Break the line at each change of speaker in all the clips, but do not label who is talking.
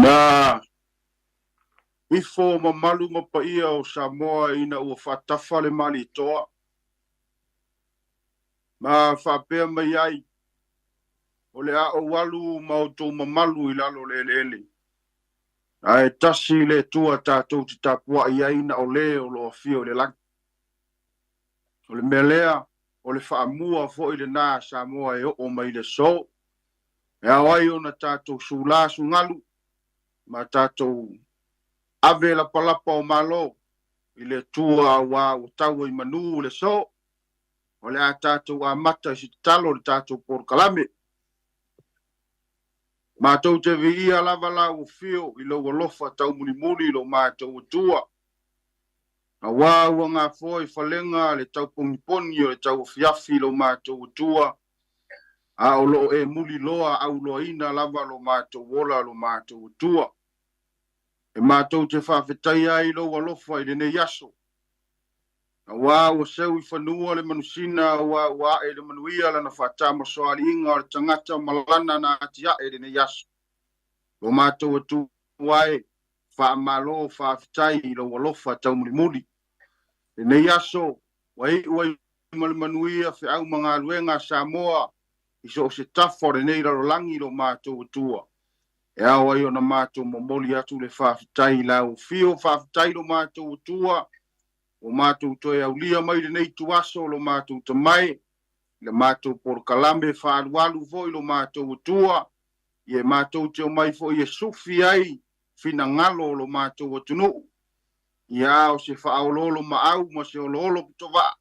Na ifo mamalu ma paia o Samoa ina ua faatafa le Malietoa ma faapea mai ai, o le a ou alu ma outou mamalu i lalo o le eleele. Ae tasi le Atua tatou te tapuai ai na o le o lo o afio i le lagi. O le mea lea, o le faamua foi lena a Samoa e oo mai le aso. E ao ai ona tatou sula sugalu ma tatou ave lapalapa o malo i le Atua aua ua tau ai manu le aso. O le a tatou amata i se tatalo le tatou polokalame. Matou te viia lava lau afio i lou alofa taumulimuli i lo matou Atua. Aua ua gafoa i falega le tauponiponi o le tauafiafi i lo matou Atua, a o loo e muliloa auloaina lava lo matou ola lo matou Atua. E matou te faafetaia ai lou alofa i lenei aso. Aua ua seu i fanua le manusina, aua ua ae le manuia lana faatamasoaliiga o le tagata ma lana na atiae i lenei aso. Lo matou Atua e, faamalo faafetai i lou alofa taumulimuli. Lenei aso, ua iu ai ma le manuia feau ma galuega a Samoa i so o se tafa o lenei lalolagi lo matou Atua. E ao ai ona matou momoli atu le faafetai i lau afio, faafetai lo matou Atua, ua matou toe aulia mai lenei ituaso lo matou tamae, i le matou polokalame faaalualu foi lo matou Atua, ia e matou te omai foi e sufi ai finagalo o lo matou atunuu. Ia o se faaoloolo maau ma se oloolo pitovaa,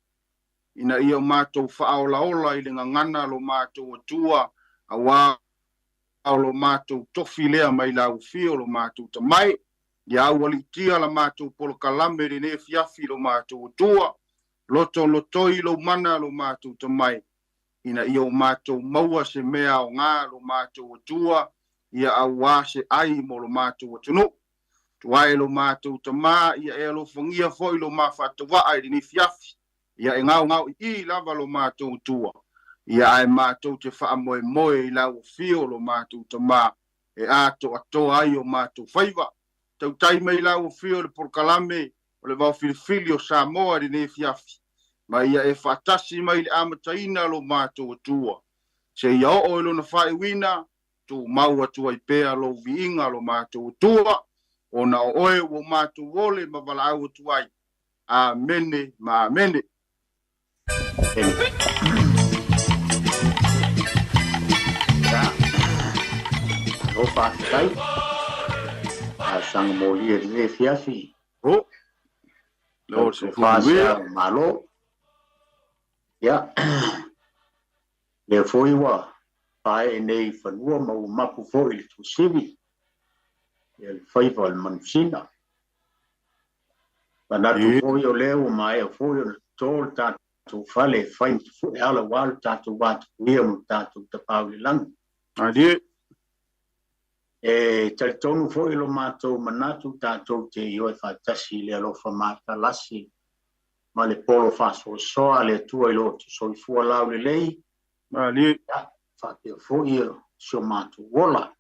ina ia o matou faaolaola i le gagana lo matou Atua, aua o lo matou tofi lea mai lau afio lo matou tamae. Ia aualiitia la matou polokalame lenei afiafi lo matou Atua, loto lotoi lou mana lo matou tamae, ina ia o matou maua se mea aoga lo matou Atua, ia aua se ai mo lo matou atunuu. Tuae lo matou tamā, ia e alofagia foi lo ma faatauaa i lenei fiafi, ia e gaogao i i lava lo matou Atua, ia ae matou te faamoemoe i lau afio lo matou tamā, e atoatoa ai o matou faiva. Tautai mai lau afio i le polokalame o le vaofilifili o Samoa i lenei afiafi, ma ia e faatasi mai i le amataina lo matou Atua, seia oo i lona faaiuina, tumau atu ai pea lou viiga lo matou Atua, ona o oe ua matou ole ma valaau atu ai. Amene ma amene.
Ia, malo faafetai. Talosaga molia i lenei afiafi.
O,
Lau
lo se
tofa se
manuia.
ao malo. Ia, lea foi ua paee nei i fanua ma ua mapu foi i le tuasivi, ia le faiva o le manusina. Manatu foi o lea ua maea foi ona toto le tatou fale e fai ma tafue ala aua lo tatou vatapuia ma lo tatou Tapaau i le lagi.
Malie.
E talitonu foi lo matou manatu tatou te ioe faatasi i le alofa matalasi ma le polo faasoasoa a le Atua i lo outou soifua laulelei.
Malie.
Ia, faapea foi si o matou ola.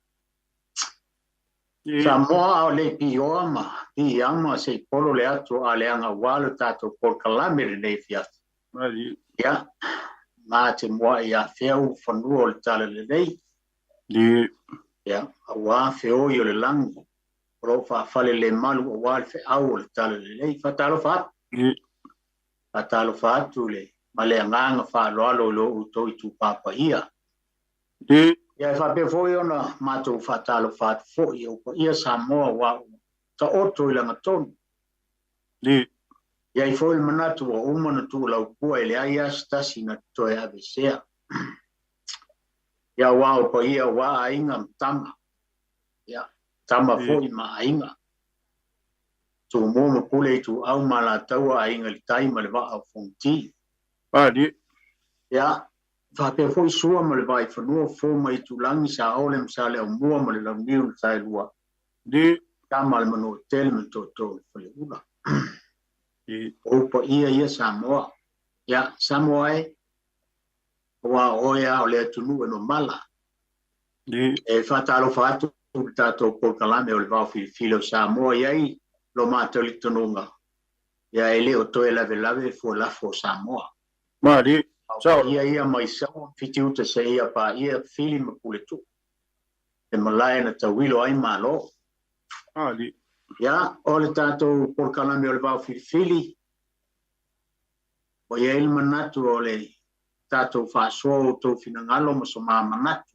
Samoa a o le pioa ma piiama se i polo le atu a leaga aua lo tatou polokalame lenei afiafi.
Malie.
Ia, ma te muai afea ulufanua o le talalelei.
Ie.
Ia, aua feoi o le lagi o lo o faafalelemalu aua le feau o le talalelei. Faatalofa atu.
Ie.
Faatalofa atu le ma le agaga faaaloalo i lo outou itupa paia.
Ie.
Ia, e faapea foi ona matou faatalofa atu foi i ou paia Samoa aua ua taoto i lagatonu.
Ie.
I ai foi le manatu ua uma ona tuulaupua e leai lava se tasi na te toe aveesea. Ia, aua o paia aua aiga ma tama. Ia, tama foi ma aiga. Tumua ma Pule Ituau ma Alataua, Aiga i le Tai ma le Vaa o Fonoti.
Malie.
Ia, faapea foi Sua ma le Vaifanua, Fofo ma Itulagi, Saole ma Saleaaumua ma le Launiu na Taelua.
Ie.
Tama a le Manuatele ma Tootoo o le Faleula.
Ie.
O ou paia ia Samoa. Ia, Samoa e, aua o oe lava o le atunuu e mamala.
Ie.
E faatalofa atu le tatou polokalame o le Vaofilifili o Samoa i ai lo matou talitonuga, ia e le o toe lavelave le fuelafo o Samoa.
Malie.
Sao ia ia mai Saua Fitiuta seia paia Fili ma Puletuu, le malae na tauilo ai Malo.
Malie.
Ia, o le tatou polokalame o le Vaofilifili, ua i ai le manatu o le tatou faasoa o outou finagalo ma so ma manatu.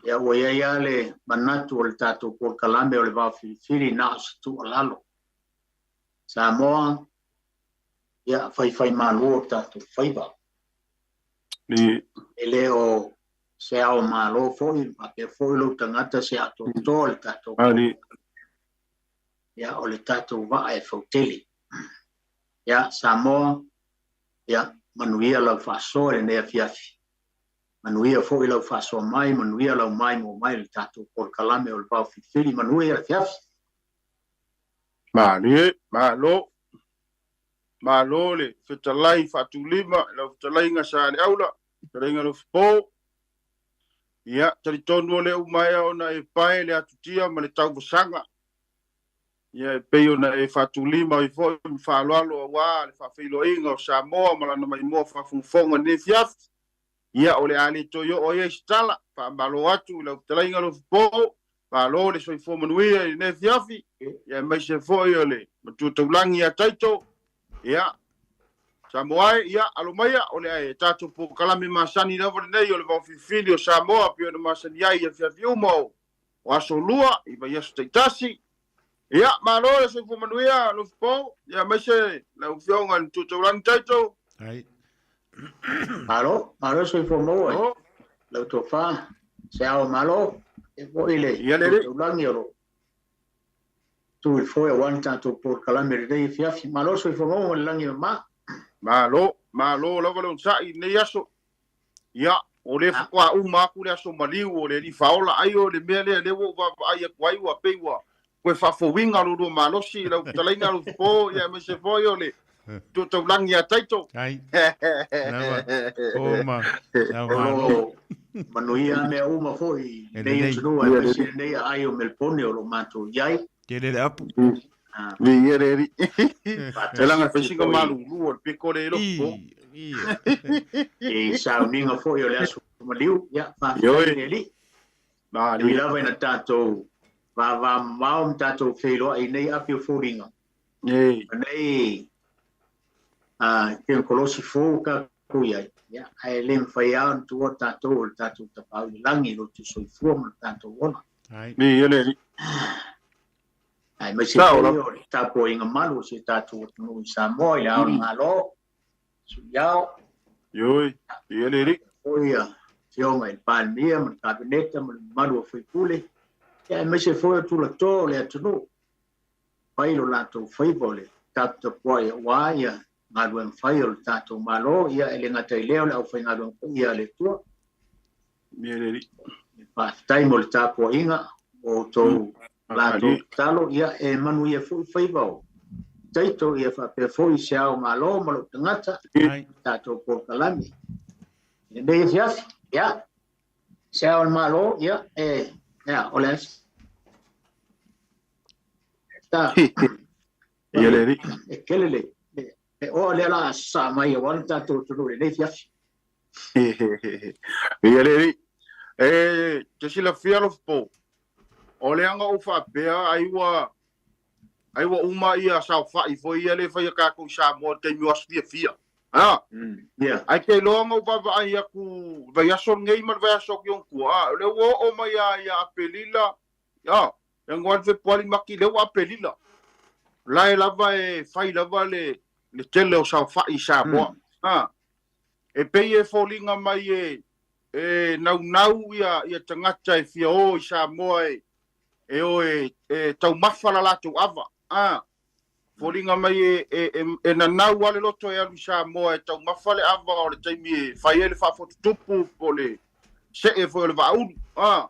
Ia, ua i ai lava le manatu o le tatou polokalame o le Vaofilifili na o se tuualalo. Samoa, ia, faifaimalu o tatou faiva. E le o se ao malo foi, faapea foi lou tagata se atoatoa le tatou. Ia, o le tatou vaa e fautele. Ia, Samoa, ia, manuia lau faasoa i lenei afiafi. Manuia foi lau faasoa mai, manuia lau maimoa mai i le tatou polokalame o le Vaofilifili, manuia le afiafi.
Malie, malo. Malo le fetalai faatulima i lau fetalaiga Saleaula, fetalaiga Lofipo. Ia, talitonu o lea ua maea ona e pae le atutia ma le tauvasaga. Ia, e pei ona e faatulima ai foi ma faaaloalo aua le faafeiloaiga o Samoa ma lana maimoa faafogafoga i lenei afiafi. Ia, o le a le toe oo ai se tala, faamalo atu i lau fetalaiga Lofipo, malo le soifua manuia i lenei afiafi, ia aemaise foi o le matua taulagi ia Taito. Ia, Samoa e, ia, alo maia, o le tatou polokalame masani lava lenei o le Vaofilifili o Samoa, pei ona masani ai i afiafi uma o aso lua i vaiaso taitasi. Ia, malo le soifua manuia Lofipo, ia aemaise lau Afioga i le matua taulagi Taito.
Ai.
Malo, malo soifua maua i lau tofa, se ao malo, e foi le
Ia le alii.
taulagi o lo tu i le foe aua le tatou polokalame lenei afiafi. Malo soifua maua ma le lagi e mama.
Malo, malo lava le onosai i lenei aso. Ia, o lea faatoa uma atu le aso maliu o le Alii Faaola, ai o le mea lea lea ua ou vaavaai atu ai ua pei ua toe faafouina lo lua malosi i lau fetalaiga Lofipo, ia aemaise foi o le Tuataulagi ia Taito.
Ai. Lava. O ma. Sau
O
malo.
lo manuia mea uma foi i
E
lenei
lelei.
atunuu aemaise lenei aai o Melbourne o lo matou i ai.
Tele le apu.
Ah,
Viia le Alii. E
faatasi
laga
atu
fai sina
foi
malulu o le pito lea i
I.
Lofipo.
I.
i sauniga foi o le aso maliu. Ia, faafetai
Ioe.
i le Alii. E ui
Malie.
lava ina tatou vavamamao ma tatou feiloai i nei api o foliga.
Ei.
Ma nei tekonolosi fou tatou i ai, ia, ae le mafai lava ona tuua tatou o le tatou Tapaau i le lagi i lo outou soifua ma lo tatou ola.
Ai.
Viia le Alii.
Aemaise
Sao
foi
lava.
o le tapuaiga malu o si o tatou atunuu i Samoa i le ao o le Malo, Sui Ao,
Ioe. Viia le Alii.
foi ia Afioga i le Palemia ma le Kapeneta ma le mamalu o faipule, ia, aemaise foi o tulatoa o le atunuu, fai lo latou faiva o le taputapuai aua ia galuega fai o le tatou Malo, ia e le gata i lea o le aufaigaluega paia a le Atua.
Viia le Alii.
Faafetai mo le tapuaiga o outou latou
Malie.
tatalo, ia e manuia foi faiva o Taito, ia faapea foi se ao malo ma lou tagata,
Ai.
tatou polokalame. Lenei afiafi, ia, se ao le malo, ia, e, ia, o le asa. Ta,
Viia le Alii.
e kele le, le, le oa lea la sa mai aua le tatou atunuu i lenei afiafi.
Viia le Alii. E te silafia Lofipo, o le aga ou faapea ai ua ai ua uma ia saofai foi ia le faia tatou i Samoa i le taimi o aso fiafia. Ah,
Ia,
ai te iloa na ou vaavaai atu vaiaso lenei ma le vaiaso atu i ona tua. Ah, o lea ua oo mai ia ia Aperila, ah, Ianuari, Fepuari, Mati, lea ua Aperila. La e lava e fai lava le le tele o saofai i Samoa. Ah, e pei e foliga mai e e naunau ia ia tagata e fia o i Samoa e e o e e taumafa la latou ava. Ah, foliga mai e e e, e nanau lava le loto e alu i Samoa e taumafa le ava o le taimi e fai ai le faafotutupu po o le see foi o le vaaulu. Ah,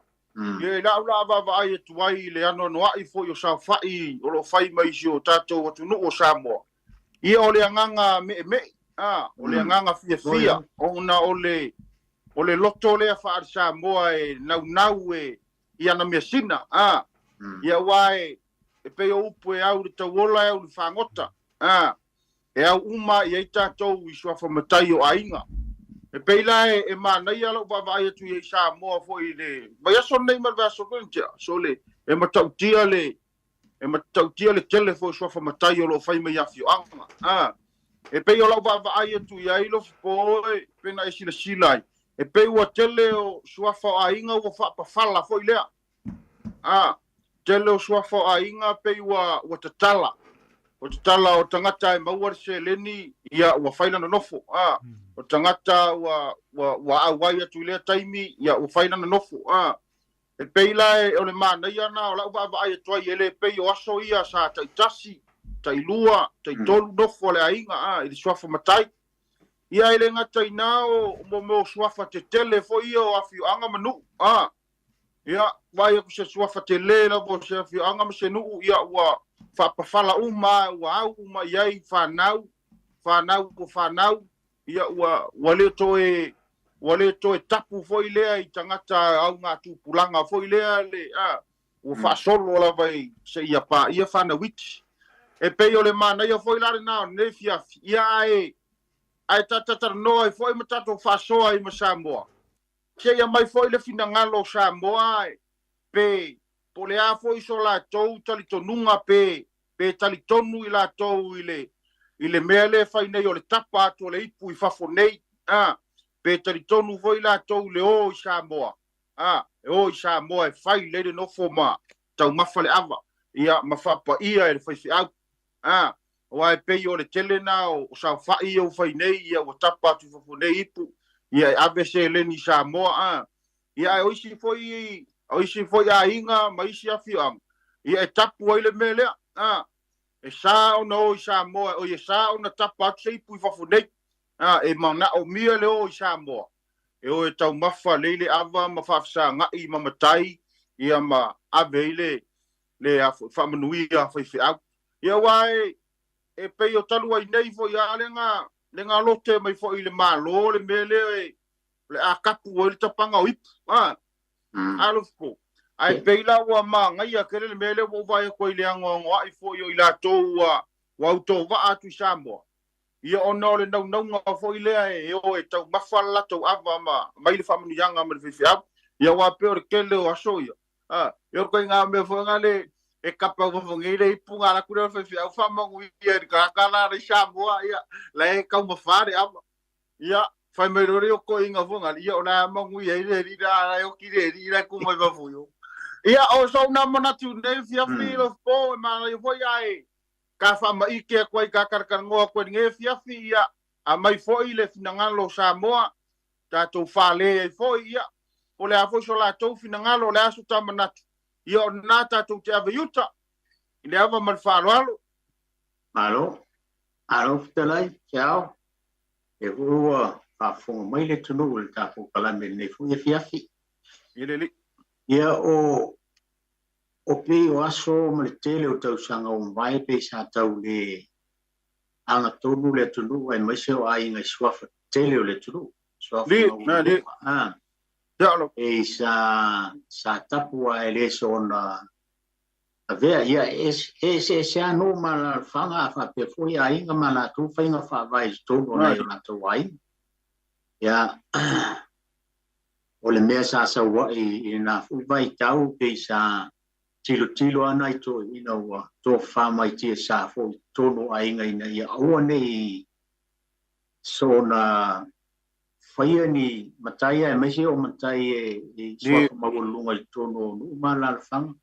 ia i lau la vaavaai atu ai i le anoanoai foi o saofai o lo o fai mai i si o tatou atunuu o Samoa. Ia o le agaga meemee, ah, o le agaga fiafia, ona o le o le loto lea faale-Samoa e naunau e i ana measina, a. Ia aua e, e pei o upu e au i le tauola e au i le fagota, a. E au uma i ai tatou i suafa matai o aiga. E pei la e, e manaia lou vaavaai atu i ai Samoa foi i le vaiaso lenei ma le vaiaso foi ua tea, sole, e matautia le, e matautia le tele foi o suafa matai o lo o fai mai i afioaga. A, e pei o lau vaavaai atu i ai Lofipo e, pe na e silasila ai, e pei ua tele o suafa o aiga ua faapafala foi lea. A, tele o suafa o aiga pei ua, ua tatala. O tatala o tagata e maua le seleni, ia ua fai lana nofo. A, o tagata ua, ua, ua auai atu i lea taimi, ia ua fai lana nofo. A, e pei la e, o le manaia na o lau vaavaai atu ai, e le pei o aso ia sa taitasi, tailua, taitolu nofo a le aiga, a, i le suafa matai. Ia e le gata i na o, mo mea o suafa tetele foi ia o afioaga ma nuu. A, Ia, vaai atu se suafa tele lava o se afioaga ma se nuu, ia ua faapafala uma, ua au uma i ai fanau, fanau o fanau, ia ua, ua le toe, ua le toe tapu foi lea i tagata augatupulaga foi lea le, a, ua faasolo lava i seia paia fanau iti. E pei o le manaia foi la lena o lenei afiafi, ia ae, ae talatalanoa ai foi ma tatou faasoa ai ma Samoa, Seia mai foi le finagalo o Samoa pe po o le a foi so latou talitonuga pe pe talitonu i latou i le i le mea lea e fai nei o le tapa atu o le ipu i fafo nei, a, pe talitonu foi latou i le o i Samoa, a, e o i Samoa e fai lelei le nofo ma taumafa le ava, ia, ma faapaia e le faifeau. A, aua e pei o le tele na o saofai ia ua fai nei, ia ua tapa atu i fafo nei ipu, ia e ave seleni i Samoa, a. Ia ae o isi foi, o isi foi aiga ma isi afioaga, ia e tapu ai le mea lea, a. E sa ona o i Samoa, oi e sa ona tapa atu se ipu i fafo nei, a, e manaomia le o i Samoa, e o e taumafa lei le ava ma faafesaga'i ma matai, ia ma ave ai le, le faamanuia a faifeau. Ia aua e, e pei o talu ai nei foi a le ga, le ga lote mai foi i le Malo le mea lea e, o le a kapu ai le tapaga o ipu, a, Alofa. Ae pei la ua magaia tele le mea lea ua ou vaai atu ai i le anoanoai foi o i latou ua, ua autovaa atu i Samoa, ia ona o le naunauga foi lea e o e taumafa le latou ava ma aumai le faamanuiaga ma le faifeau. Ia aua pei o le tele o aso ia, A, e o koe ngā mea foi ngā le e kapa ua fongi le ipu ngā laku leo whai whaamangu ia i ka ka la i Samoa ia la e kaumafa le ama. Ia, whai mai rori o koe inga fo ngā ia o la mangu ia i le ri la la o ki le ri la ku mai vafu yo. Ia o so na manatu nei fia fi lo po e mana i foi ai ka whaamaike koe ka karakarangoa koe nge fiafi ia a mai foi le finagalo o Samoa tatou fale ai foi ia po o le a foi so latou finagalo o le a so ta manatu ia o lena tatou te ave i uta i le ava ma le faaaloalo.
Malo, malo fetalai, Seao, lea foi ua faafofoga mai le atunuu i le tatou kalame i lenei foi afiafi.
Ia le alii.
Ia o o pei o aso ma le tele o tausaga ua mavae pei sa tau le agatonu le atunuu aemaise o aiga i suafa tele o le atunuu, suafa
Li, na li.
maualuluga. A,
Ia
e sa sa tapu a e le soona avea ia e eseese lava nuu ma alaalafaga a faapea foi aiga ma latou faiga faavae i totonu o nai o latou aiga. Ia, o le mea sa saua'i i lena foi vaitau pei sa tilotilo lava nai toeaiina ua tofafa mai tiasa foi i totonu o aiga ina ia aua ne i soona faia ni matai aemaise o matai e suafa maualuluga i totonu o nuu ma alaalafaga.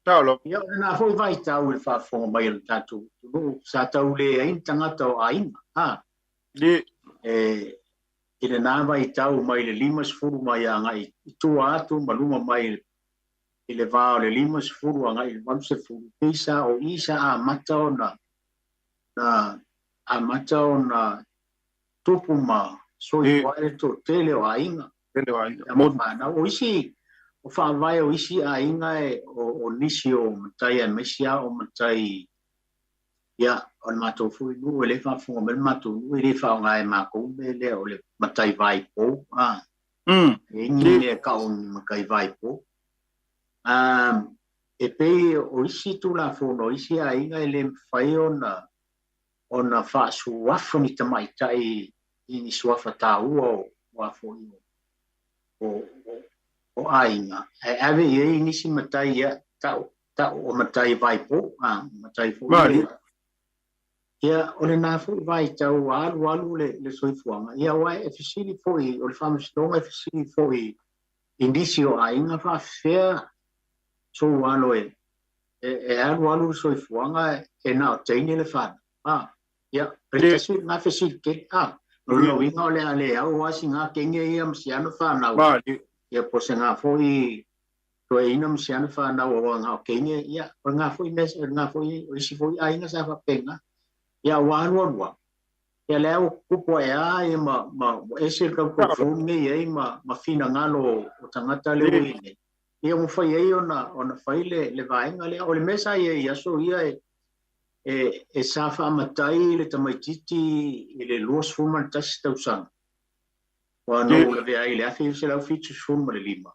Talo.
Ia, o lena foi vaitau i le faafofoga mai a le tatou atunuu sa tau leai ni tagata o aiga, ha?
Li.
E, i lena vaitau mai le 50 mai agai i tua atu ma luma mai i le va o le 50 agai i le 80, pei sa o i sa amata ona na amata ona tupu ma soifua ai le toatele o aiga.
Tele o aiga.
Ma fanau. O isi, o faavae o isi aiga e, o, o nisi o matai aemaise lava o matai, ia, o le matou foi nuu e le faafofoga mai le matou nuu e le faaaoga e matou le mea lea o le matai vaipou, a. E i ai ni mea e tau o ni matai vaipou. E pei o isi Tulafono o isi aiga e le mafai ona faasuafa ni tamaitai i ni suafa taua o a foi o aiga, ae ave i ai nisi matai ia ta'u ta'u o matai vaipo, matai foi
Malie.
Ia, o lena foi vaitau ua alualu le soifuaga, ia, aua e fesili foi o le faamasinoga, e fesili foi i nisi o aiga faafefea sou alo e alualu le soifuaga e na o teine le fanau. Ia, o le tasi lena fesili tele. O lona uiga o le a le au lava siga kege ia ma si ana fanau.
Malie.
Ia, po o sega foi toeaina ma si ana fanau aua na o teine, ia, o lena foi mea, o lena foi o isi foi aiga sa faapena. Ia, ua alualu ia lea ua tutupu ae lava ia ma ua ese le tautaufou lenei ai ma finagalo o tagata lea ua i ai nei. Ia, ua mafai ai ona fai le vaega lea. O le mea sa i ai i aso ia e sa faamatai le tamaitiiti i le 21 tausaga. Ua na ou lavea ai i le 1975.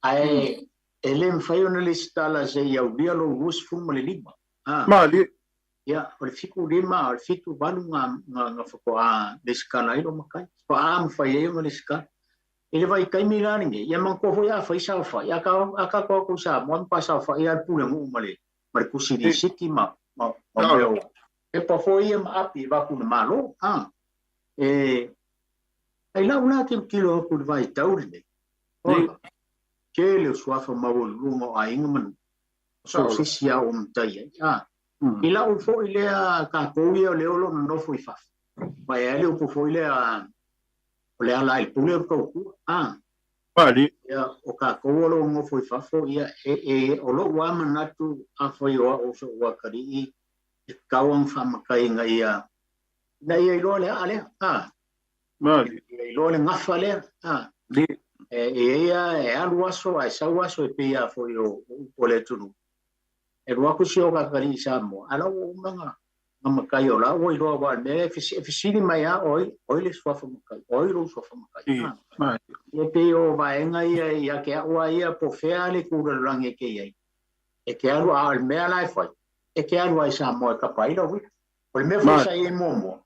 Ae e le mafai ona lesitala seia aulia lou 25.
Malie.
Ia, o le 75, o le 78 na faatoa lesitala ai lou matai. Faatoa mafai ai ona lesitala. I le vaitaimi la lenei, ia manatua foi a fai saofai, a tatou atu i Samoa, ma saofai lava le pulenuu ma le tusi lisiti ma mea o pepa foi ia ma api e avatu i le Malo. Ai lau la tilotilo atu i le vaitau lenei, ola, tele o suafa maualuluga o aiga ma nuu, so o se isi lava ua matai ai. I lau foi lea tatou ia o lea o lo o nonofo i fafo, ma e ai le upu foi lea o le ala i le pule o le tautua.
Malie.
Ia, o tatou o lo o nonofo i fafo, ia, o lou lava manatu, afai o au o so'u atalii, e tatau ona faamatai ina ia iloa le aa lea.
Malie.
Ia iloa le gafa lea. E i ai e alu aso ae sau aso e pei lava foi o upu o le atunuu. E alu atu si o atalii i Samoa, ae la ua uma na matai o la ua iloa aua o le mea e fesili mai lava o ai le suafa matai, o ai lou suafa matai.
Malie.
E pei o vaega ia ia te au lava ia po o fea le itu lalolagi e te i ai. E te alu a o le mea la e fai, e te alu ai i Samoa e kapa ai lau uiga. O le mea foi sa i ai muamua,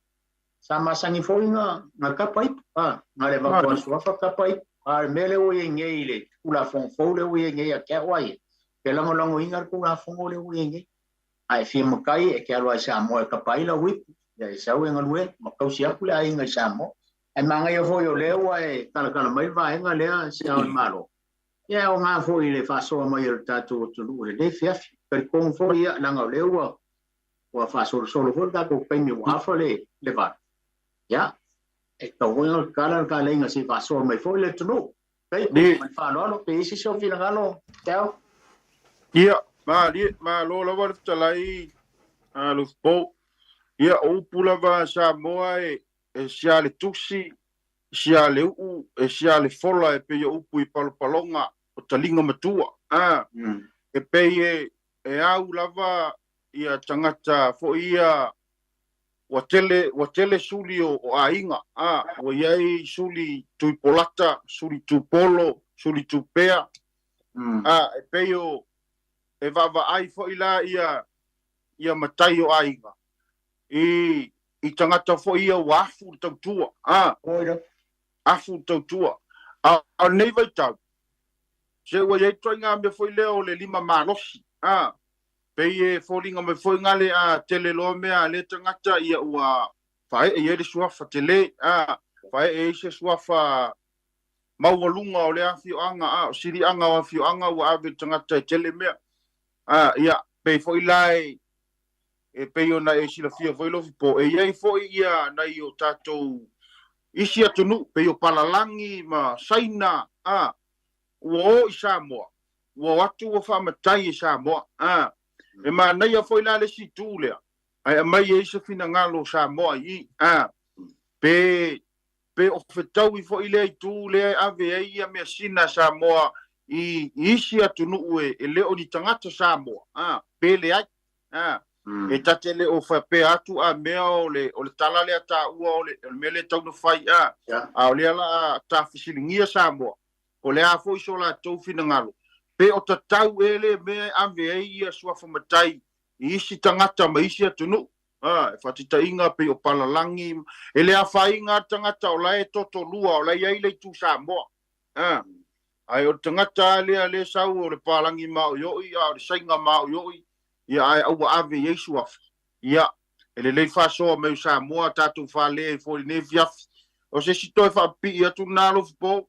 sa masani foi na kapa ipu, na le avatu lava suafa kapa ipu. A o le mea lea ua i ai nei i le Tulafono fou lea ua i ai nei ia te au lava ia, e lagolagoina le Tulafono lea ua i ai nei. A e fia matai e te alu lava i Samoa e kapa ai lau ipu, ia e sau e galue ma tausi atu le aiga i Samoa. Ae manaia foi o lea ua e talatala mai le vaega lea se ao o le Malo. Ia e aoga foi i le faasoa mai o le tatou atunuu i lenei afiafi. Talitonu foi ia, leaga o lea ua faasolosolo foi le tatou taimi ua afa le 8. Ia, e tatau foi ona tatala le taleiga se i faasoa mai foi le atunuu. Pei, ma le faaaloalo, pe i ai se isi o finagalo, Teao?
Ia, malie, malo lava le fetalai Alofi. Ia, o upu lava a Samoa e sia le tusi, sia le uu, e sia le fola e pei o upu i palopaloga o taliga matua. E pei e au lava ia tagata foi ia ua tele suli o aiga ua i ai suli Tuipolata, suli Tupolo, suli Tupea. E pei o e vaavaai foi la ia matai o aiga i tagata foi ia ua afu le tautua afu le tautua. A o lenei vaitau se ua i ai ituaiga mea foi lea o le lima malosi pei e foliga mai foi gale a tele loa mea a lea tagata ia ua faaee i ai le suafa tele faaee ai se suafa maualuga o le afioaga o siliaga o afioaga ua ave i le tagata e tele mea ia pei foi la e pei ona e silafia foi Lofipo e i ai foi ia nai o tatou isi atunuu pei o palalagi ma Saina ua o i Samoa ua o atu ua faamatai e Samoa e manaia foi la le isi itu lea ae aumai ai se finagalo o Samoa i i pe o fetaui foi lea itu lea e ave ai ia measina a Samoa i isi atunuu e le o ni tagata Samoa pe leai e ta te le o faapea atu a mea o le tala lea taua o le mea lea tau na fai a o lea la tafesiligia Samoa o le a foi so latou finagalo. Pe o tatau ea lea mea e ave ai ia suafa matai i isi tagata ma isi atunuu? A, e faataitaiga pei o palalagi, e le afaina lava le tagata o la e totolua, o la e i ai le itu Samoa. A, ae o le tagata lava lea lea sau o le palagi maoioi a o le Saina maoioi, ia ae aua ave i ai suafa. Ia, e lelei faasoa mai o Samoa tatou fale ai foi i lenei afiafi. O se isi toe faapipii atu lena Alofipo.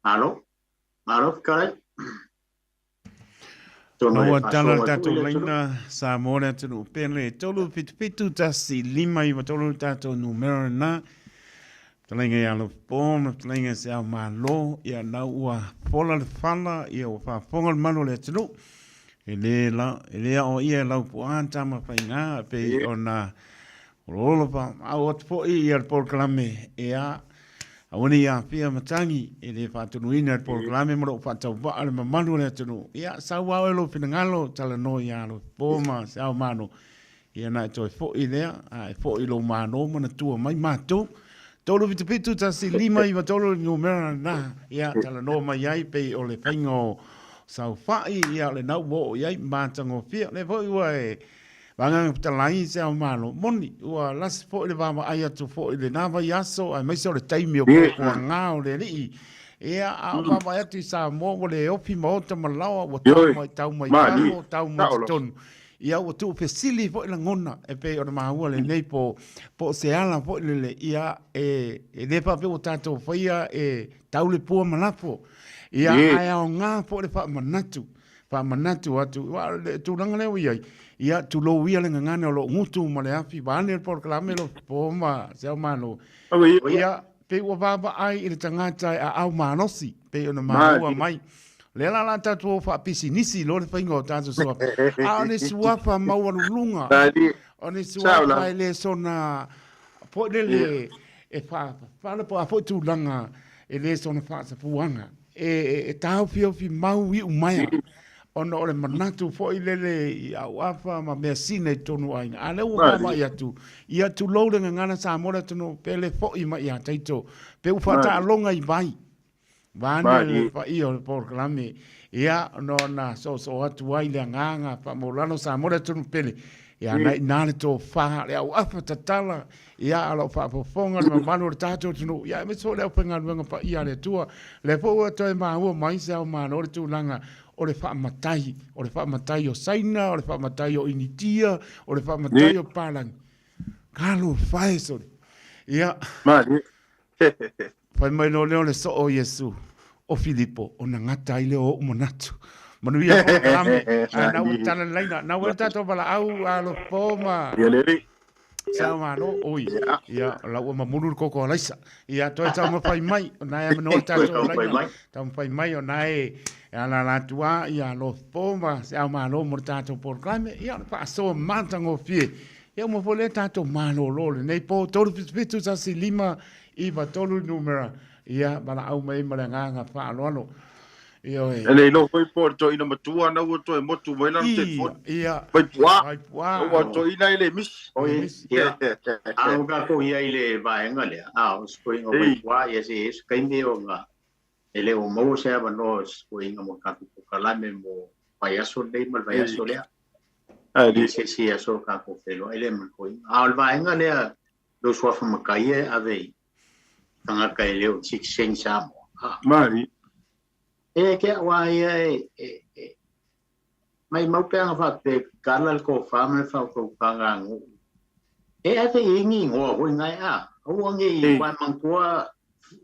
Malo. Malo fetalai.
Na ua tala le tatou laina Samoa le atunuu pele 377 1 5 9 3 le tatou numera lena. Fetalaiga ia Alofipo ma fetalaiga i se ao Malo, ia na ua fola le fala, ia ua faafofoga le malu o le atunuu. E le, la, e le aoaia e Laupua tama faiga pei ona oloola faamaau atu foi ia le polokalame ia aua ne i aafia matagi e le faatonuina e le polokalame ma lou faatauvaa le mamalu o le atunuu. Ia sau lava oe lou finagalo talanoa ia Alofipo ma se ao Malo. Ia na e toe foi lea, a e foi lou Malo manatua mai matou. 377 1 5 9 3 le numera lena. Ia talanoa mai ai pei o le faiga o saofai, ia o lena ua oo i ai matagofie. O lea foi ua e Agaga Fetalai i se ao Malo. Moni, ua lasi foi le vaavaai atu foi i lena vaiaso, aemaise o le taimi o puapuaga o le Alii. Ia, a o vaavaai atu i Samoa ua le ofi maota ma laoa, ua tau mai, tau mai fafo, tau mai totonu. Ia, ua tuufesili foi lagona e pei ona maua lenei po, po o se ala foi lele, ia, e, e le faapea ua tatou faia e tau le pua ma lafo. Ia, ae aoga foi le faamanatu Faamanatu atu, aua o le tulaga lea ua i ai, ia tulou ia le gagana o lo o gutu ma le afi, vaeane le polokalame lo po ma se ao Malo. Ia, pei ua vaavaai i le tagata e aao malosi, pei ona maua mai. O lea la o le a tatou o faapisinisi loa le faiga o tatou suafa. A o ni suafa maualuluga, o ni suafa e le sona foi lele e faapala po o a foi tulaga e le sona faasafuaga. E taofiofi mau iu maea ona o le manatu foi lele i auafa ma measina i totonu o aiga. A lea ua vaavaai atu, ia tulou le gagana Samoa le atunuu pe le foi mai ia Taito, pe ua faataaloga i vai, vaeane le paia o le polokalame, ia ona soosoo atu ai le agaga faamaualalo Samoa le atunuu pele, ia na i ina le tofa, le auafa tatala Ia, a o lau faafofoga le mamalu o le tatou atunuu, ia aemaise foi o le aufaigaluega paia a le Atua. O lea foi ua toe maua mai se ao Malo le tulaga o le faamatai, o le faamatai o Saina, o le faamatai o Initia, o le faamatai o Palagi. Talofa e sole. Ia.
Malie.
Fai mai loa lea o le soo o Iesu, o Filipo, ona gata ai lea o ou manatu. Manuia polokalame. Ae na ua tala le laina. Na ua le tatou valaau a Lopo ma...
Ia le alii.
Sa malo, oi, ia, la ua mamulu le koko a Laisa. Ia, toe taumafai mai, o na e amanoa le tatou laina. Taumafai mai, o na e alaala atu a, ia, Lopo ma se ao malo mo le tatou polokalame. Ia, o le faasoa matagofie. Ia, uma foi lea tatou malolo lenei po, 3 7 1 5 9 3 le numera. Ia, valaau mai ma le agaga faaaloalo. Ioe.
E le iloa foi po o le toeaina matua na ua toe motu mai lana telefoni.
Ia.
Vaipuā.
Vaipuā.
Ua toeaina e le misi.
Oi, ia. A o tatou i ai i le vaega lea, a o se toeaina o Vaipuā, ia se i ai se taimi ona e le o maua se avanoa o se toeaina mo le tatou polokalame mo vaiaso lenei ma le vaiaso lea. I se isi aso o tatou feiloai lea ma le toeaina. A o le vaega lea, lou suafa matai e ave i tagata e le o citizen Samoa.
Ha. Mari.
E ke aua ia e, e, e mai mau pe anga fa pe kala le ko fa me fa ko ka nga ngu. E a te ingi ngoa hoi ngai a. Aua nge i wa mangtua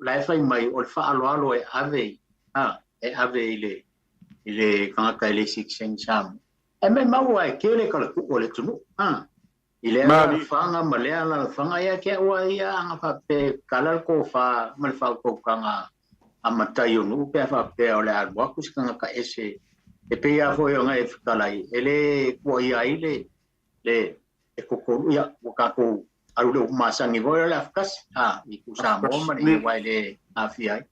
la e fai mai o le fa alo alo e ave a e ave i le i le tagata e le citizen Samoa. E mai mau e kele ka le ku o le tunu. Ha. I lea alalafaga ma lea alalafaga, ia te au a ia aga faapea e kala le tofa ma le faautautaga a matai o nuu pe a faapea o le a alu atu se tagata ese e pei lava foi ona e fetalai e le tuuaia ai le le e totonu ia ua tatou alu le upu masani foi o le afakasi a i ku Samoa ma le aua e le aafia ai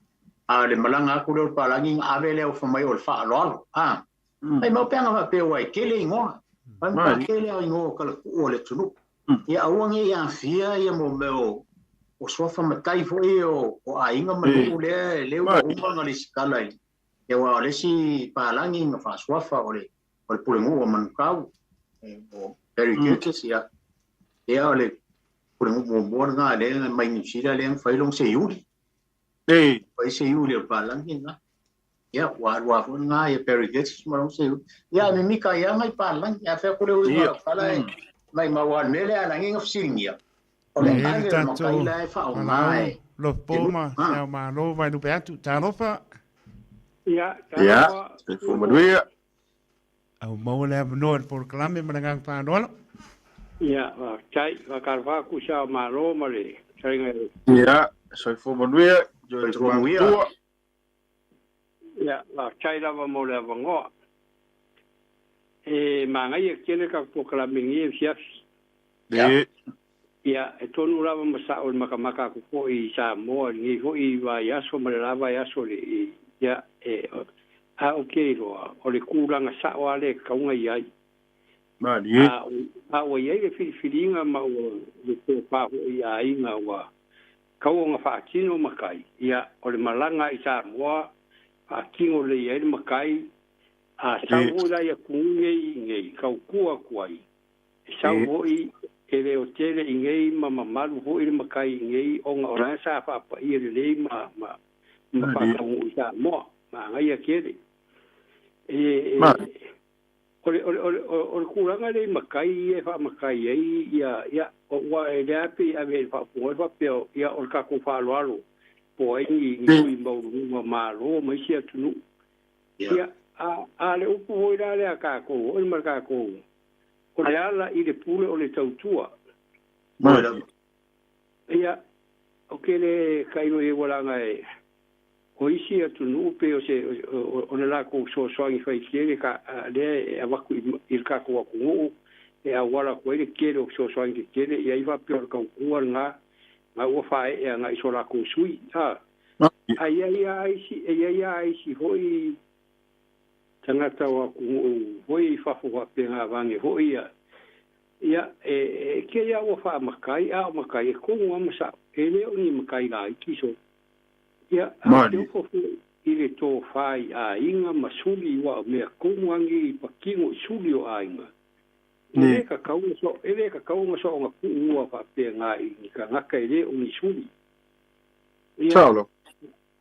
a o le malaga atu lea o le palagi ona ave lea o fai mai o le faaaloalo a Mai mau peaga faapea ua e tele igoa. Mai mau tele au igoa o kalakuu o le atunuu. Ia aua ne i aafia ia mo mea o o suafa matai foi o aiga ma nuu lea lea ua uma ona lesitala i Ia aua o le isi palagi na faasuafa o le o le pulenuu o Manukau, o Barry Curtis, ia, ia o le pulenuu muamua lena lea mai Niu Sila lea na fai lona seiuli. Fai seiuli o le palagi lena. Ia, ua alu lava foi lena ia Barry Curtis ma lona seiuli. Ia, a mimita ai lava nai palagi. A fea ku le uiga o lau tala e maimau lava i le mea lea a lagi na fesiligia, o le
E i ai le
ave o le matai
tatou
la e faaaoga
valaau
e
Lopo ma Se Ao Malo Vaelupe atu. Talofa!
Ia,
Ia,
talofa.
soifua manuia.
Au maua le avanoa i le polokalame ma le agaga faaaloalo.
Ia, faafetai. Faatalofa atu i Sao Malo ma le fetalaiga i
Ia, soifua manuia, Joe
Soifua manuia.
Tamatua.
Ia, faafetai lava mo le avanoa. E manaia tele tatou polokalame i lenei afiafi.
Ia.
Ia, e tonu lava ma sa'o i le matamata atu foi i Samoa i lenei foi vaiaso ma le la vaiaso i le, ia, e, a ou te iloa, o le tulaga sa'o lava lea e tatau ona i ai.
Malie.
A, a ua i ai le filifiliga ma ua le tofa foi i aiga ua tatau ona faatino matai, ia, o le malaga i Samoa faatino lelei ai le matai, a sau foi la i atunuu nei i inei, tautua atu ai, E sau foi e le o tele i nei ma mamalu foi le matai i nei ona o la sa faapaia lelei ma ma ma faataunuu i Samoa. Manaia tele. E, e, o le, o le, o le, o le tulaga lea i matai ia e faamatai ai ia, ia, ua e lea pei e ave ai i le faafofoga faapea, ia, o le tatou faaaloalo po o ai ni, ni sui maualuluga Malo ma isi atunuu. Ia, a, a le upu foi la lea a tatou foi ma le tatou O le ala i le pule o le tautua. Ia, o ke le kailo i ualaga e o isi atunuu pei o se o le lakou fesoasoani fai tele ka lea e avatu i le tatou atunuu e auala atu ai le tele o fesoasoani tetele ia ai faapea o le tautua lena na ua faaee agai i so latou sui a a i ai lava isi e i ai lava isi foi tagata o atunuu foi i fafo faapena avane foi ia, ia e, e kei a ua faamatai, a o matai e tonu lava ma sa'o, e le o ni matai laiti so. Ia, a o te ofo foi i le tofa i aiga ma suli ua o mea tonu a nei i patino i suli o aiga. E le tatau ona so, e le tatau ona soona tuua faapena i ni tagata e le o ni suli. Ia,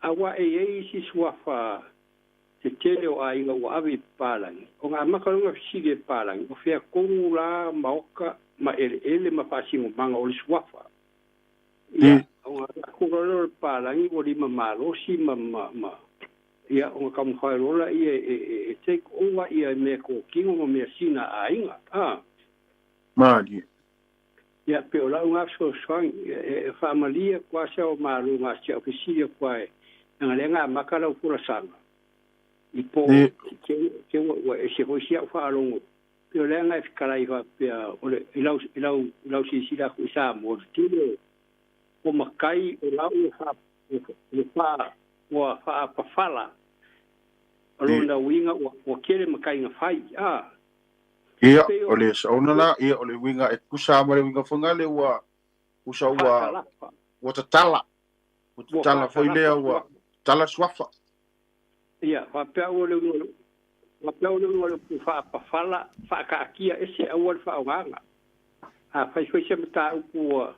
aua e i ai isi suafa tetele o aiga ua ave i papalagi, ona amata loa ona fesili e papalagi, o fea tonu la maota ma eleele ma faasinomaga o le suafa? Ia, ona alu atu loa lea o le papalagi ua lima malosi ma, ma, ma, ia, ona taumafai loa laia e, e, e take over ia mea totino ma mea sina a aiga. A.
Malie.
Ia, pei o lau na fesoasoani, e faamalie atu lava si ao Malo na si au fesili atu lava e, leaga lea na amata lau folasaga i po te, te ua, ua ese foi si au faalogo. Pei o lea na e fetalai faapea o le, i lau, i lau, i lau silasila atu i Samoa, le tele o matai o la ua faa, ua faa, ua faapafala. O lona uiga ua, ua tele matai na fai, a.
Ia, o le saona la, ia, o le uiga e tusa lava ma le uiga foi lea ua tusa ua, ua tatala, ua tatala foi lea ua tatala suafa.
Ia, faapea ua le uiga, faapea ua le uiga o le upu faapafala, faakaatia ese aua le faaaogaina. A fai foi se mataupu ua,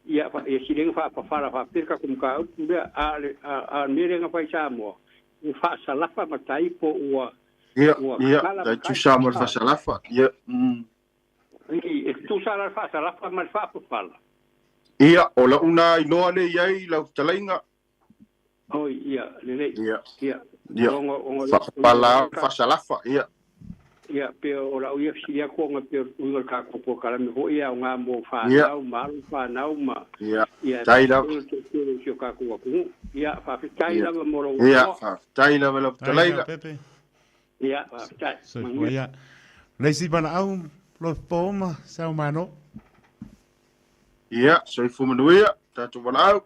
ia, ia sili ai ona faapafala faapea le tatou mataupu lea, a o le, a o le mea lea na fai i Samoa, ua faasalafa matai po ua
Ia,
Ua
ia,
tatala
tai
matai.
tusa ma le faasalafa, ia, mm.
I, e tutusa la le faasalafa ma le faapapala.
Ia, o lau na iloa lea i ai lau fetalaiga.
Oi, ia, lelei.
Ia,
Ia,
ia,
ona, ona, ona,
faapapala, faasalafa, ia.
Ia, pe o lau ia fesili atu ona pei o le uiga o le tatou polokalame foi e aoga mo
Ia.
fanau ma alo fanau ma,
Ia,
ia,
tai
aemaise
lava.
foi o le toatele o si o tatou atunuu. Ia, faafetai
Ia,
lava mo lou
ia,
avanoa.
faafetai lava i lau
Tai
fetalaiga.
Leaupepe.
Ia, faafetai.
Soifua
Manuia.
ia. Le isi valaau, Lopo ma Sao Malo.
Ia, soifua manuia, tatou valaau.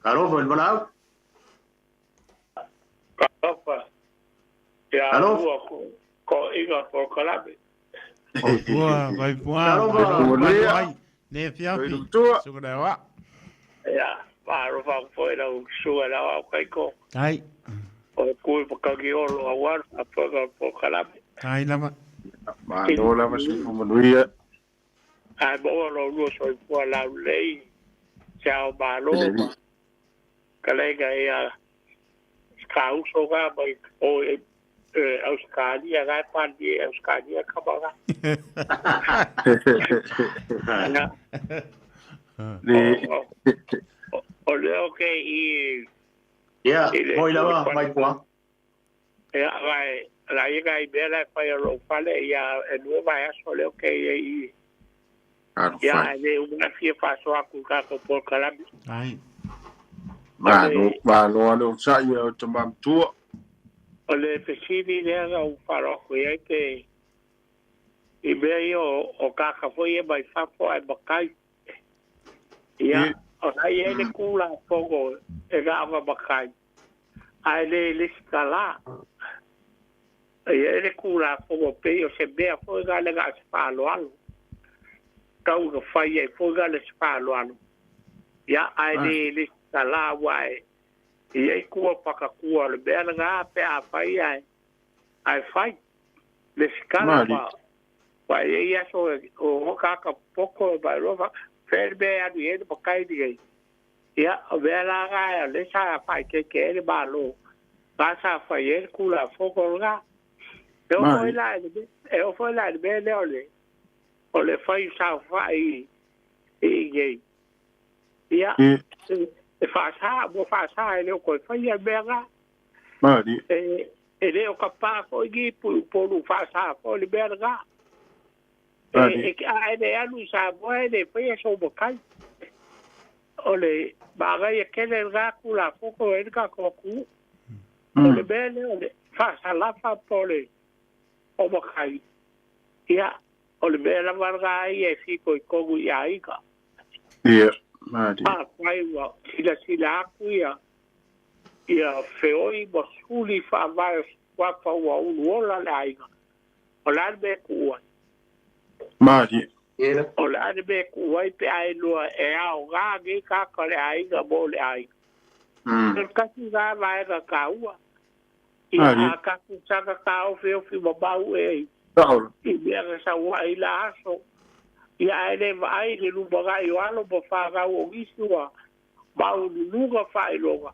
Talofa i le valaau.
Talofa ia
Talofa.
lua ko ko iga polokalame.
Ua vai pua,
Talofa.
malo
Manuia.
malo ai. Ne
Toi
fiafi.
le matua.
Suka le wa.
Ia. Faalofa atu foi i lau susuga i le Aoao Taito.
Tai.
O le tu i Matagiolo aua le faafoega o le polokalame.
Tai lava.
Malo lava soifua manuia.
Ae maua lo lua soifua laulelei se ao malo ma fetalaiga ia Kauso ga mai o e Ausetalia ga e pali e Ausetalia kama ga. O le o ke i
Ia, moi lava mai pua.
Ia, vai, la ia ga i mea la e fai o lou fale, ia, e lua vaiaso lea o ke ia i. Ia, e le uma fia faasoa atu i tatou polokalame.
Ai.
Malo, malo a le onosai e o tama matua.
O le fesili lea na ou falo atu i ai pe i mea ia o tagata foi ia mai fafo ae matai. Ia, o la e i ai le Tulafono e gaava matai ae le lesitala. E i ai le Tulafono pei o se mea foi na le na o se faaaloalo. Tau ina fai ai foi na le se faaaloalo. Ia, ae le lesitala aua e i ai tua pakatua o le mea lena pe a fai ae ae fai lesitala ma ma e i ai aso e o tagata popoto e mai loa fea le mea e alu i ai le matai lenei. Ia, o mea la na o lea sa faaeteete ai le Malo, na sa fai ai le Tulafono lena. E oo foi la i le mea, e oo foi la i le mea lea o le, o le fai saofai i inei. Ia, e faasa, ua faasa e le o toe faia le mea lena. E, e le o ka pā foi ni i Upolu faasa foi le mea lena. E, e, a e le alu i Samoa e le faia sou matai. O le manaia tele lena Tulafono e ai le tatou atunuu. O le mea lea o le faasalafa po o le o matai, ia, o le mea lava lena ia e fitoitonu i aiga.
Ia, malie.
Afai ua silasila atu ia ia feoi ma suli faavae o suafa ua uluola le aiga, o le a le mea e tuu ai?
Malie.
O le a le mea e tuu ai pe a iloa e aoga nei tagata o le aiga mo le aiga? O le tasi lena vaega taua. Ia, a tatou saga taofiofi mamau ea i mea na sau ai i la aso, ia ae le vaai i le lumanai o alo ma fanau o nisi ua maualuluga faailoga,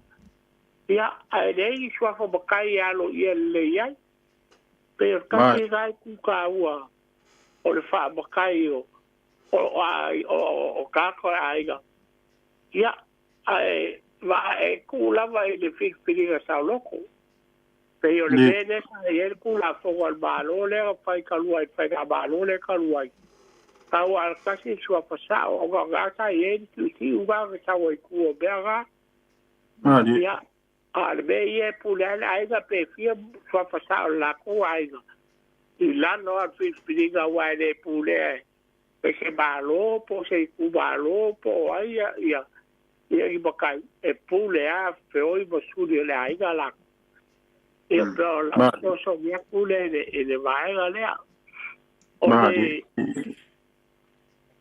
ia, ae leai ni suafa matai e aloaia lelei ai. Pei o le tasi lena itu taua o le faamatai o o tagata o aiga, ia, ae e tuu lava i le filifiliga saoloto. Pei o le mea lea sa i ai le Tulafono a le Malo lea na fai talu ai, le faigamalo lea talu ai, tau lava o le tasi le suafa sao, ona o lena sa i ai le tiutiu na na sau ai i tua o mea na. Ia, a o le mea ia e pule ai le aiga pe fia suafa sao o le latou aiga i lalo lava o le filifiliga aua e le pulea e se Malo po o se itumalo po o ai ia ia ni matai e pule lava feoi ma suli o le aiga latou. Ia pe o lau fesoasoani atu lea i le vaega lea. O le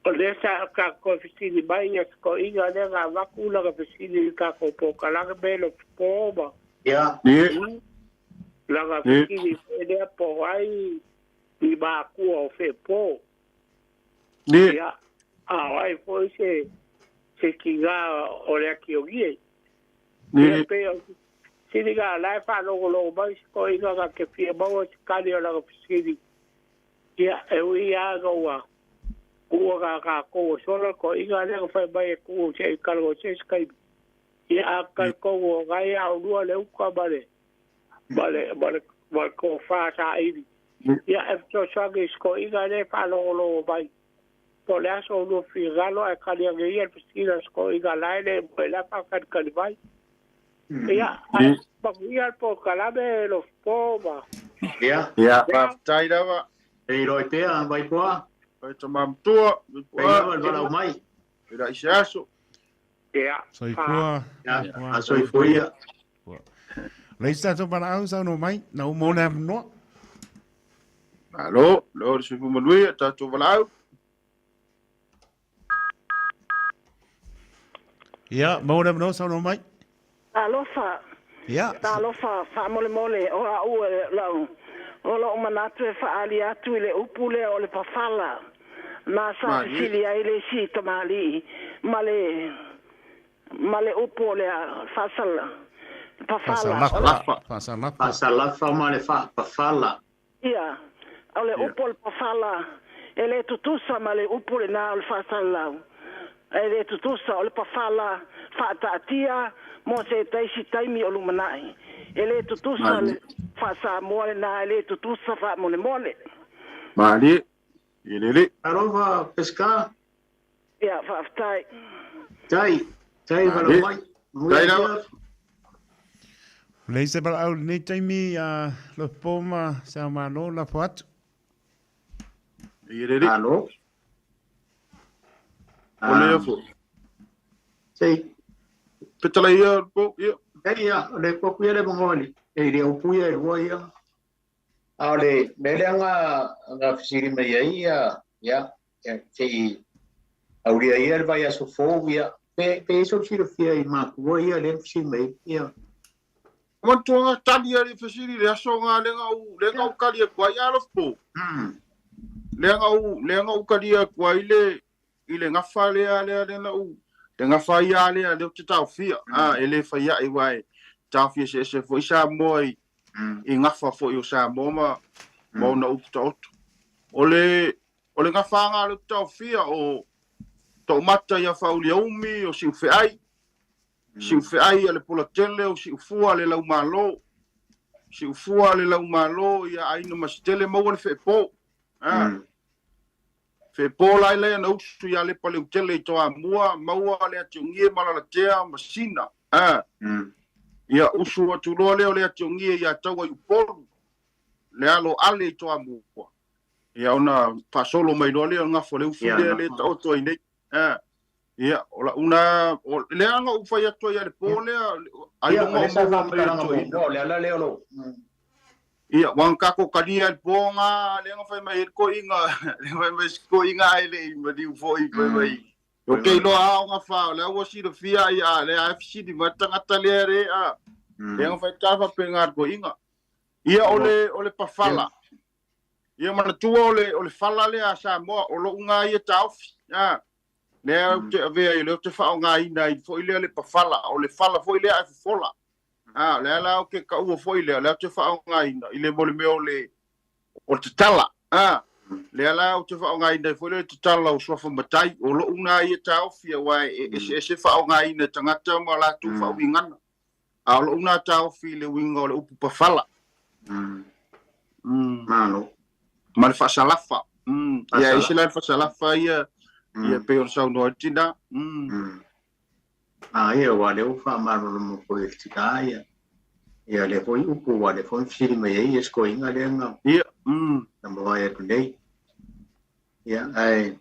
o lea sa tatou fesili mai ia totoina lea na avatu lana fesili i le tatou polokalame me lo po ma lana fesili foi lea po o ai ni matua o Fepo. Ia, a o ai foi se se tiga o le Atiogie. Ia pei o fesili na la e faalogologo mai se toeaina na te fia maua se tali o lana fesili. Ia, e ui lava ina ua tuua na tatou e sola le toeaina lea na fai mai e tuu se i talanoa se isi taimi. Ia, a talitonu o lena ia oulua le uta ma le ma le ma le ma le tofa saili. Ia, e fesoasoani i se toeaina lea e faalogologo mai. Po o le a so oulua finagalo ae tali ane ia le fesili a se toeaina la e le moe la e faatalitali mai. Ia, ae manuia le polokalame Lofipo ma.
Ia.
Ia, faafetai lava.
E iloa ai pea, Vaipoa.
Oi tama matua,
Pei lava le valaau mai.
E la i se aso.
Ia.
Soifua.
Ia, a soifua ia.
Leai se tatou valaau saunoa mai, na uma o le avanoa.
Malo, lo le soifua manuia, tatou valaau.
Ia, maua le avanoa saunoa mai.
Talofa.
Ia.
Talofa, faamolemole, o a'u e lau, o lo'u manatu e faaali atu i le upu lea o le pafala, na sa fesili ai le isi tamalii ma le, ma le upu o le faasala, pafala, o le.
Faasalafa.
Faasalafa ma le faapafala.
Ia, o le upu o le pafala e le tutusa ma le upu lena o le faasalalau. E le tutusa, o le pafala faataatia mo se taisi taimi o lumanai. E le tutusa le faa-Samoa lena, e le tutusa faamolemole.
Malie, e lele.
Alofa Pesca.
Ia, faafetai.
Tai, tai valaau mai.
Tai lava.
Leai se valaau i lenei taimi a Lopo ma Sao Malo lafo atu.
E lele.
Alo.
O lea foi.
Sei.
Petala ia, Lopo, ia.
Ei ia, o le kopu ia le mongoli. E le upu ia e lua ia. A o le mea lea na na fesili mai ai ia, ia, se i aulia ia le vaiaso fou, ia, pe, pe i ai sou silafia i matua ia lea na fesili mai ai, ia.
Manatua nga tali a le fesili le aso nga lea na ou, lea na ou kali atu ai, alofa po. Lea na ou, lea na ou kali atu ai le, i le gafa lea, lea, lea na ou, le gafa ia lea, lea ou te taofia, a, e le fai a'i, aua e taofi eseese foi Samoa i, i gafa foi o Samoa ma, ma ona upu taoto. O le, o le gafa lea ou te taofia, o Toomata ia Faauliaumi, o Siufeai, Siufeai a le Polatele, o Siufua a le Laumalo, Siufua a le Laumalo ia Aina Masitele, maua le Feepo, a. Feepo la e na usu ia Lepa Leutele i Toamua, maua le Atiogie ma Lalatea ma Sina. A. Ia usu atu loa lea o le Atiogie ia Taua i Upolu, le alo ale i Toamua. Ia ona faasolo mai loa lea o le gafa o le ufi lea le taoto ai nei. A. Ia, o lau na, o lea na ou fai atu ai ia le po lea, ai
Ia,
luga
o
o
lea sa
maua mai
faamatalaga
atu ai.
muamua, o le ala lea o lou.
Ia, ua kako kalia le po nga, lea na fai mai e le koiga, lea fai mai se koiga ai le i maliu foi, fai mai. O ke iloa a o gafa, o lea ua silafia ia, a lea e fesili mai tagata lea le a. Lea na fai ta faapena le koiga. Ia, o le, o le pafala. Ia manatua o le, o le fala lea a Samoa, o lou nga ia taofi. A, lea ou te avea i lea ou te faaaogaina ai foi lea le pafala, o le fala foi lea ae fofola. A, o lea la ou te taua foi lea, lea ou te faaaogaina i le mo le mea o le, o le tatala. A, lea la ou te faaaogaina ai foi lea le tatala o suafa matai, o lou na ia taofi aua e eseese faaaogaina e tagata ma latou faauigaga. A o lou na taofi i le uiga o le upu pafala.
Malo.
Ma le faasalafa. Ia, ese la le faasalafa ia, ia pei ona saunoa ai le tina.
A ia, aua o lea ua faamalamalama foi e le tina ia, ia lea foi upu, aua o lea foi na fesili mai ai ia sikoiga lea na,
Ia.
na mavae atu nei. Ia, ae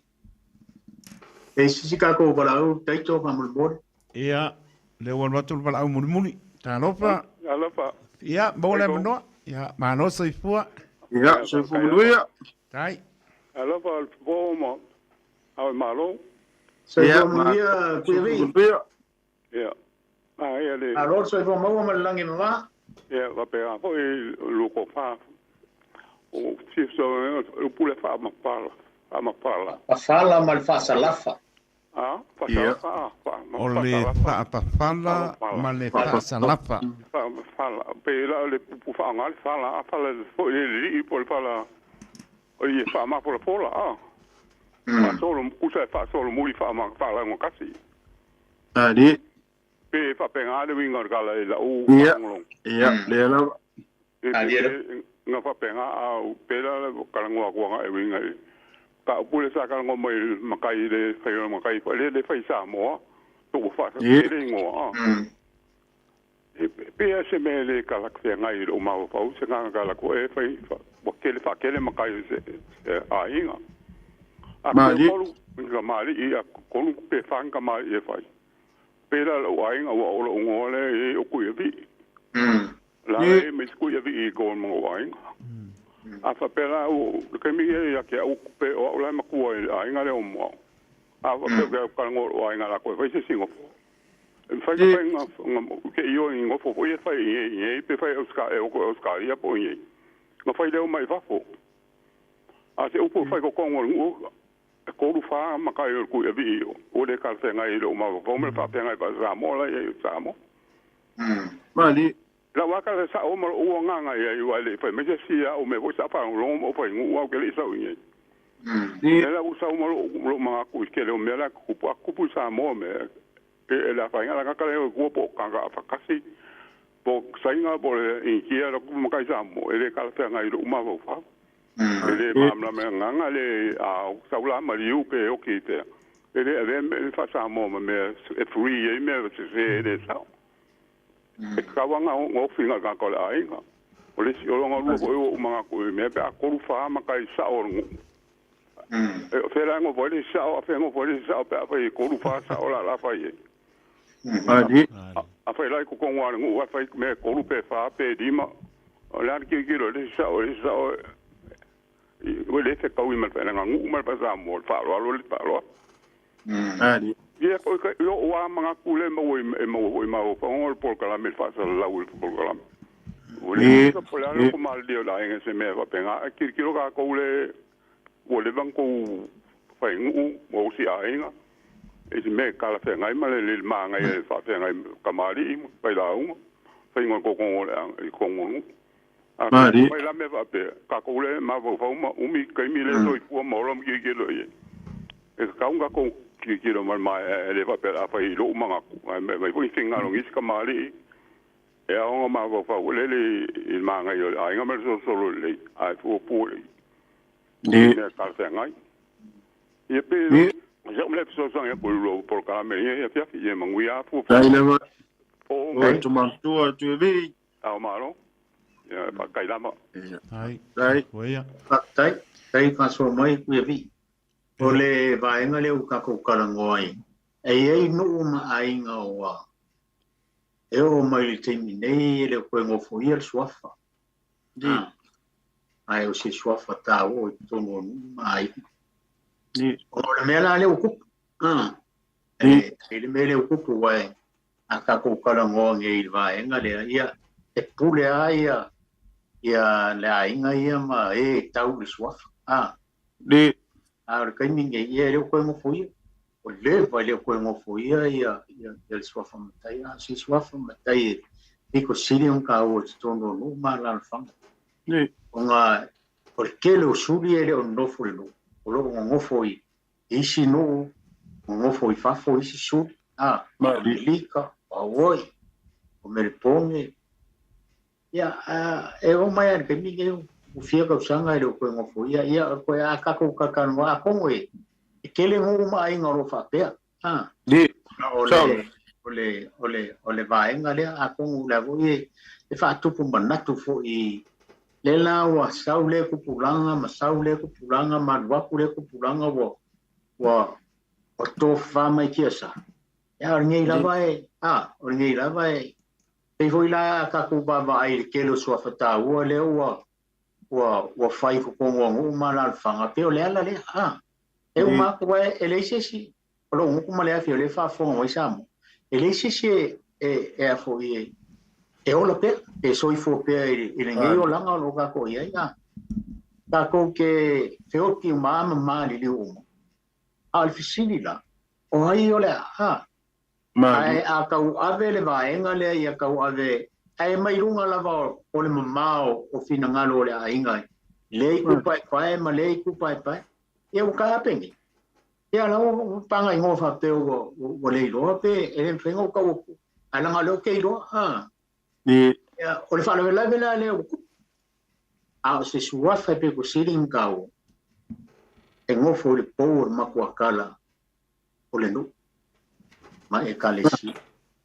e i se isi tatou valaau taito faamolemole.
Ia, lea ua alu atu le valaau mulimuli. Talofa.
Talofa.
Ia, maua le avanoa. Ia, malo soifua.
Ia, soifua manuia.
Tai.
Talofa o le po ma au e malo.
Soifua manuia, Kuiavi.
Ia, a ia le.
Malo le soifua maua ma le lagi mama.
Ia, faapena foi Lukofa. O Chiefs o pule faamapala, faamapala.
Fala ma le faasalafa.
A, faasalafa, a,
O le faapafala ma le faasalafa.
Faamapala, pe la le pupu faaaga le fala, a fala foi le lii po le fala, o le faamapolapola, a. Faasolo, kusa e faasolo muli faama, kasi.
Ali.
Pe faapena le uiga o le kala i lau
Ia.
faalogologo.
Ia, lea lava.
E nga faapena a pe la le kalagoa atu aga e uiga i ka upu le sa kalagoa mai makai le fai o makai le le fai Samoa ua faasatele igoa a. E pe a se mea le kalafeagai i lou mafaufau se agaga kala e fai ua kele faakele makai se aiga. A pe kolu ka maali'i a kolu pe fa ka maali'i e fai. Pe la lou aiga ua o lou goa lea e o kui avi'i. La e me kui avi'i i ko mo aiga. A faapea la o le taimi ia ia ke au pe o au la e makua i le aiga lea o moao. A faapea ke au kalagoa o aiga la koe fai se singofo. E mafai ona fai nga ke i o i ngofo foi e fai i i pe fai Australia po i nga fai leo mai fafo. A se upu fai ko kongo ngu e kolu fa makai o ku e vi o le ka fe ngai lo ma ko me fa fe ngai pa sa mo la i sa mo.
Mali.
La wa ka sa o ma o nga nga ia i wa le fai me se sia o me fo sa fa lo mo fai ngu wa ke le sa i. E la u sa o ma lo ma ku ke le o me la ku pa ku pu sa mo me e la fai nga ka le ku po ka ka fa kasi po sa inga po le i kia la ku ma kai sa mo e le ka fe ngai lo ma fa. E le ma la me nga nga le a sa ula ma liu pe o ki te. E le ave me fa sa mo ma me e free e me se se le sa. E ka wa nga ngo finga ka ko la inga. O le si o nga lu ko o ma ko me pe a ko fa ma kai sa o ngu. E fe la ngo le sa o fe ngo le sa o pe a fa ko lu fa sa o la la fa ye.
Mali.
A fa la ko ko wa ngu a fa me ko lu pe fa pe di ma. O la ki ki lo le sa o le sa o o le fe ka ui ma fe nga ngu ma pa sa mo fa lo lo le pa lo.
Mali.
Ia ko ka yo wa ma ku le mo e mo o ma o fa ngo pol kala me fa sa la u pol kala. O le ko la ko mal dio la nge se me fa pe nga ki ki lo ka ko le o le bang ko fa ngu mo si a inga. E se me kala fe ngai ma le le ma ngai e fa fe ngai kamari pa la u. Fa ngo ko ko le ko ngo. A
Mali.
mai la me fa pe ka ko le ma fa fa ma umi kai mi le so i pu ma lo mi ki lo ye. E ka unga ko ki ki lo ma e le fa pe a fa i lo ma ku mai mai foi finga lo ngis kamari. E a onga ma fa fa le le i ma ngai a inga me so so lo le a fu pu le.
Ni.
Me ka fe ngai. Ye pe
Ni.
se me le so so ya ko lo por ka me ye fia fi ye mangui a fu
Tai lava.
o
O tumantua tu e vi.
a ma lo. Ya pa kai lama.
Ai.
Tai.
Oia.
Tai, tai whasoa mai ku e vi. O le vaenga leo kako karangoa ai. E ei nuu ma ainga o a. E o mai le taimi nei e le koe ngofo ia le suafa.
Ni.
Ai o se suafa tā o i tonu o nuu ma ainga.
Ni.
O le mea la leo kupu.
Ni.
E le mea leo kupu wae. A kako karangoa nge i le vaenga lea. Ia, e pule a ia. Ia le ainga ia ma e tau le suafa.
Ni.
A o le kaimi nge ia e leo koe ngofo ia. O le vai leo koe ngofo ia ia ia le suafa matai. A se suafa matai e piko siri on ka o te tono no ma la alfanga.
Ni.
O ngā o le kele o suri e leo nofo le no. O lo ngofo i isi no, ngofo i fafo isi suri. A,
Mali.
lika, o oi, o meriponge. Ia, e o mai ana kaimi nge o fia kausanga e leo koe ngofo ia, ia koe a kako kakanoa a kongo e. E kele ngu ma ainga o lo whapea.
Ni.
O
Sao.
le, o le, o le, o le vaenga lea, a kongo la voi e, e whaatupu manatu fo i le la ua sau le kupulanga, ma sau le kupulanga, ma luaku le kupulanga ua, ua, o tō whamai kia sa. Ia, o le ngei lava e, o le ngei lava e, pei foi la kako baba ai le kelo sua whataua le ua, ua, ua whai kukongo ngu ma la alfanga, pe o le ala le, E
Ni.
uma ku e le sesi, o lo ngu kuma le afi o le whafonga o isa mo. E le sesi e, e, e a fo i e, e ola pea, e soifo pea i le ngei o langa o lo kako ia ia. Kako ke feoki uma ama maali li uma. A le fisili la, o hai o le a.
Mali.
Ai a kau ave le vaenga lea ia kau ave, ai mai runga lava o le mamao o finangalo o le ainga. Le i kupai pai ma le i kupai pai. Ia o ka apengi. Ia la o panga i ngofa pe o o le iloa pe e le whenga o kau o alanga leo ke iloa.
Ni.
Ia o le whaalawe la le o kupu. A o se suafa pe ko siring kau. E ngofo le pou o le makuakala o le nu. Ma e kalesi.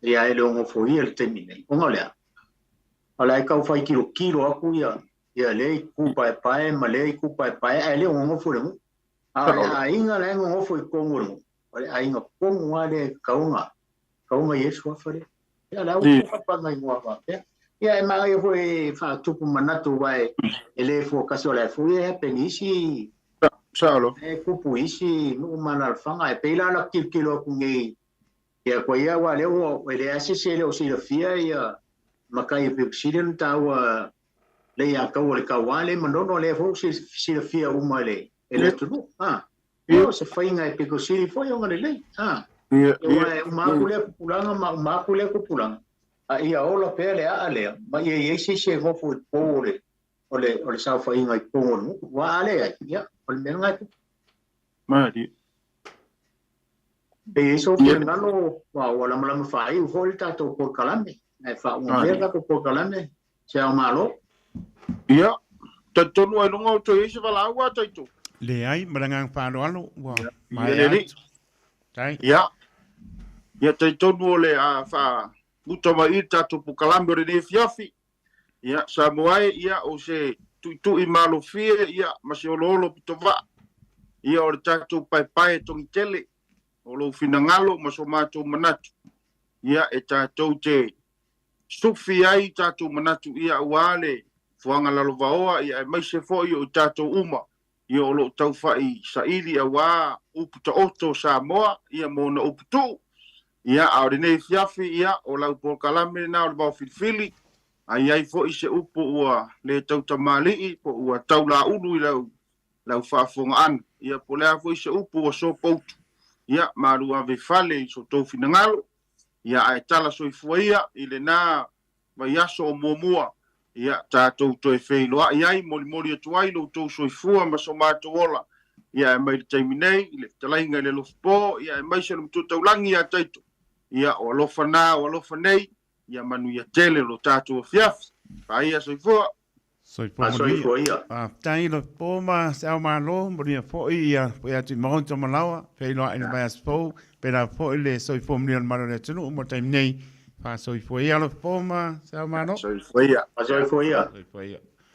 Ia e le o ngofo ia le taimi nei. O ngā lea. O la e kau whai kilo kilo aku ia. Ia le i kupai pai ma le i kupai pai. A le o ngofo le ngu. A le ainga le ngofo i kongo le ngu. O le ainga kongo a le kaunga. Kaunga i e suafa le. Ia la
Ni.
upu whapanga i ngua whapea. Ia e maa ia hoe whaatupu manatu wae e le fua kasi o le fu ia he isi
Salo.
e kupu isi nuu mana alfanga e peila ala kilkilo aku ngei Ia koe ia aua lea ua e leai se isi e le o silafia ia matai e pito sili ona taua le ia taua le tauā le Manono lea foi ua silafia uma e le e le atunuu a o se faiga e pito sili foi ona lelei a aua e uma atu lea tupulaga ma uma atu lea tupulaga a ia ola pea le aa lea ma ia i ai se isi e nofo i pou o le o le o le saofaiga i totonu o le nuu aua a leai ia o le mea lena e tupu.
Malie.
E i ai sou finagalo ua lamalama faaiu foi le tatou polokalame, ae faauma pea le tatou polokalame, se ao Malo.
Ia, talitonu ailoga o toe i ai se valaau a Taito?
Leai, ma le agaga faaaloalo ua maea atu. Tai.
Ia, ia talitonu o le a faamuta mai i le tatou polokalame o lenei afiafi. Ia, Samoa e, ia, o se tuitui malofie, ia, ma se oloholo pitovaa, ia, o le tatou paepae togitele, o lou finagalo ma so matou manatu, ia, e tatou te sufi ai tatou manatu, ia, aua le fuaga lalovaoa, ia, aemaise foi o i tatou uma, ia, o lo o taufai saili aua upu taoto o Samoa, ia, ma ona upu tuu. Ia, a o lenei afiafi, ia, o lau polokalame lena o le vaofilifili, a i ai foi se upu ua le tautamalii po ua taulaulu i lau, lau faafofogaaga, ia, po o le a foi se upu ua sopoutu, ia, malu ave i fale i so outou finagalo, ia, ae tala soifua ia i lena vaiaso o muamua, ia, tatou toe feiloai ai, molimoli atu ai lo outou soifua ma so matou ola, ia, ae mai le taimi nei, i le fetalaiga i le alofa-po, ia, aemaise o le Matua Taulagi ia Taito, ia, o alofa na, o alofa nei, ia manuia tele lo tatou afiafi. Paia soifua.
Soifua manuia. Faafetai i Lopo ma se ao malo, manuia foi ia foi atu i Maota ma Laoa, feiloai i le vaiaso fou, pēlā foi le soifua manuia o le mamalu o le atunuu mo le taimi nei. Faasoifua ia Lopo ma se ao malo.
Soifua ia.
Soifua ia.
Soifua ia.